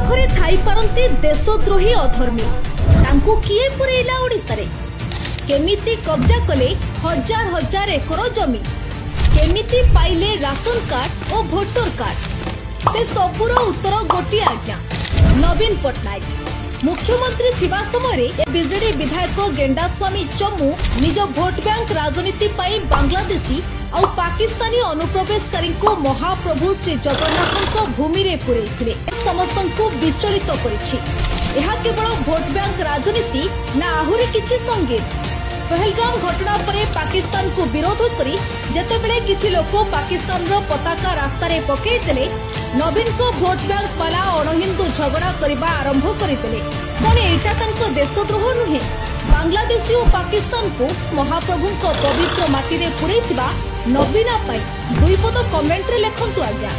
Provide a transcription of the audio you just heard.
ପାଖରେ ଥାଇପାରନ୍ତି ଦେଶଦ୍ରୋହୀ ଅଧର୍ମୀ, ତାଙ୍କୁ କିଏ ପୁରେଇଲା ଓଡ଼ିଶାରେ? କେମିତି କବ୍ଜା କଲେ ହଜାର ହଜାର ଏକର ଜମି? କେମିତି ପାଇଲେ ରାସନ କାର୍ଡ ଓ ଭୋଟର କାର୍ଡ? ସେ ସବୁର ଉତ୍ତର ଗୋଟିଏ ଆଜ୍ଞା, ନବୀନ ପଟ୍ଟନାୟକ। ମୁଖ୍ୟମନ୍ତ୍ରୀ ଥିବା ସମୟରେ ବିଜେଡି ବିଧାୟକ ଗେଣ୍ଡାସ୍ୱାମୀ ଚମୁ ନିଜ ଭୋଟ ବ୍ୟାଙ୍କ ରାଜନୀତି ପାଇଁ ବାଂଲାଦେଶୀ ଆଉ ପାକିସ୍ତାନୀ ଅନୁପ୍ରବେଶକାରୀଙ୍କୁ ମହାପ୍ରଭୁ ଶ୍ରୀ ଜଗନ୍ନାଥଙ୍କ ଭୂମିରେ ପୁରେଇଥିଲେ। ସମସ୍ତଙ୍କୁ ବିଚଳିତ କରିଛି। ଏହା କେବଳ ଭୋଟ ବ୍ୟାଙ୍କ ରାଜନୀତି ନା ଆହୁରି କିଛି ସଙ୍ଗୀନ? ପହଲଗାମ ଘଟଣା ପରେ ପାକିସ୍ତାନକୁ ବିରୋଧ କରି ଯେତେବେଳେ କିଛି ଲୋକ ପାକିସ୍ତାନର ପତାକା ରାସ୍ତାରେ ପକାଇଦେଲେ, ନବୀନଙ୍କ ଭୋଟ ବ୍ୟାଙ୍କ ବାଲା ଅଣହିନ୍ଦୁ ଝଗଡ଼ା କରିବା ଆରମ୍ଭ କରିଦେଲେ। କଣ ଏଇଟା ତାଙ୍କ ଦେଶଦ୍ରୋହ ନୁହେଁ? ବାଂଲାଦେଶୀ ଓ ପାକିସ୍ତାନକୁ ମହାପ୍ରଭୁଙ୍କ ପବିତ୍ର ମାଟିରେ ପୁରେଇଥିବା ନବୀନା ପାଇଁ ଦୁଇ ପଦ କମେଣ୍ଟରେ ଲେଖନ୍ତୁ ଆଜ୍ଞା।